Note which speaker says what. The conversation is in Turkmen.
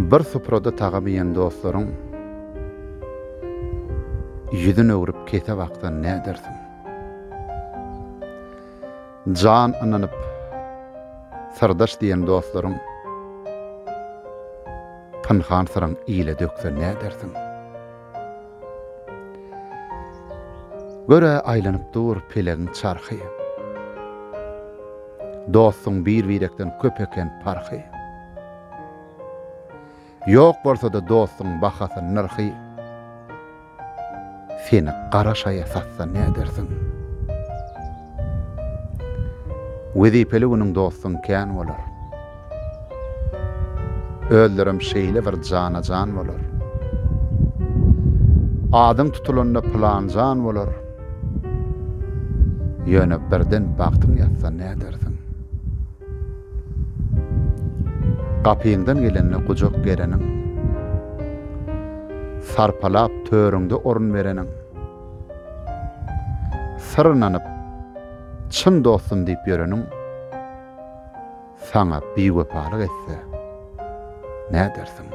Speaker 1: Bir suprada tagam iýen dostlaryň ýüzün öwrüp kese baksa nädersiň? Jan ynanyp, syrdaş diýen dostlaryň pynhan syryň ile dökse nädersiň? Gör-ä aýlanyp dur pelegiň çarhy. Dostuň bir-birekden köp eken parhy. Ýok bolsa-da dostuň bahasy, nyrhy, Seni gara şaýa satsa nädersiň? Wezipeli günüň dostuň kän bolar. Özlerem şeýle bir jana-jan bolar. Adyň tutulanda pylan jan bolar. Ýöne birden bagtyň ýatsa nädersiň? Gapyňdan gelende gujak gereniň, Sarpalap törüňde orun bereniň, Syr ynanyp, çyn dostum diýip ýöreniň, Saňa biwepalyk etse nädersiň?